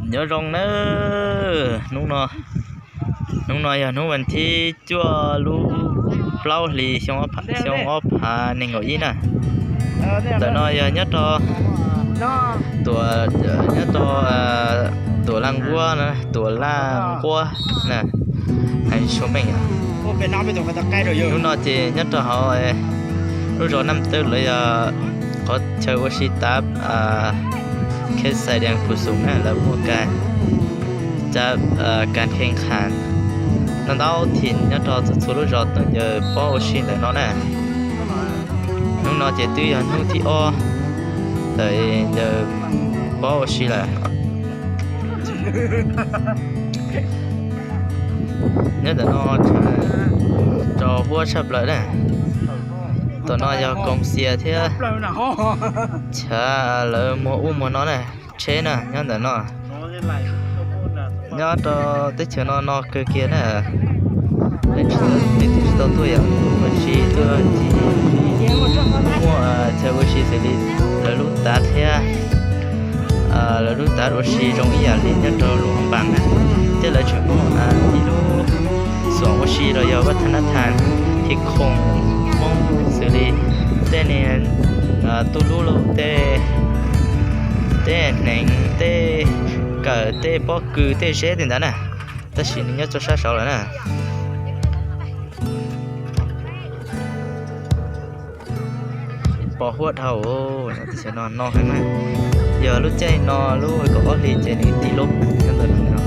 Nyob zoo nawb, hnub no, hnub no yog hnub vas thib cuaj lub plaub hlis xyoo ob phav nees nkaum ib na. Ntawm no yog nyob rau, nyob rau Tuam Laj Nquab, Tuam Laj Nquab na, hais suab meej. Hnub no ces nyob rau hauv lub zos Naj Tawb lawv yog qhov chaw ua si tav Khe Xais Dees Phu Xoom na, lawv muaj kas, kas khe qhas no ntau thim nyob rau txhua txhua lub zos tus yawg pob ua si ntawm no na. Hnub no ces twb yog hnub thib ob ntawm yawg pob ua si lawm. Nyob ntawm no rau huab tshaj plaws na. Tom no yog koom xias thiab chav lawv muag ub muag no na, tsheb na nyob ntawm no. Nyob rau teb chaws no no kawg kiag na, leej twg tsis tau tuaj yom, tuaj ua si tuaj ncig, muaj chaw ua si xws li lawv lub tav thiab lawv lub tav ua si zoo ib yam li nyob rau Luam Npas na, thiab lawv tseem muaj ib lub xoom ua si los yog vaj thab nab thas, thiab khoom Hmoob xws li tej niag tuj lub lauj, tej, tej hneev, tej kawm, tej pob kws, tej zeb tej ntawd na, tab sis nws nyob rau sab saud lawm na. Pos huab dhau, teb chaws no no heev na. Yog lub caij no lub kaum ob hlis ces nws tiv lub nyob ntawm no.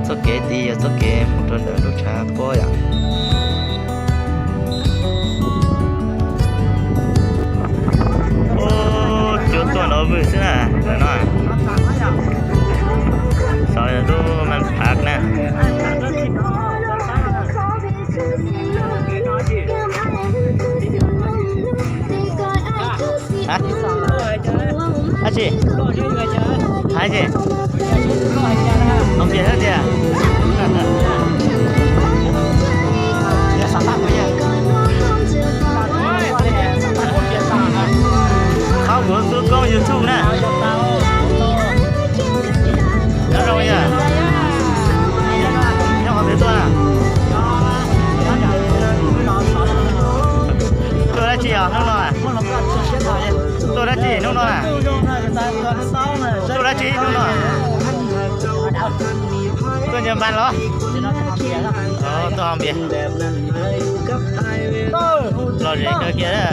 Txoj kev tiv yog txoj kev mus rau ntawm lub tshav pob yom. Cuab tuaj nrov vwm xwb na, ntawm no. Xov yog lub Mas Phav na. Ab tsi, ab tsi, hauv npias thiab tias. Qhov kuv xub koob YouTube na. Nyob zoo yog, nyob qhov twg tuaj na? Tuaj dab tsi os hnub no? Tuaj dab tsi hnub no? Tuaj dab tsi hnub no? Tuaj ncaws npas los? Tuaj haus npias. Lom zem kawg kiag na.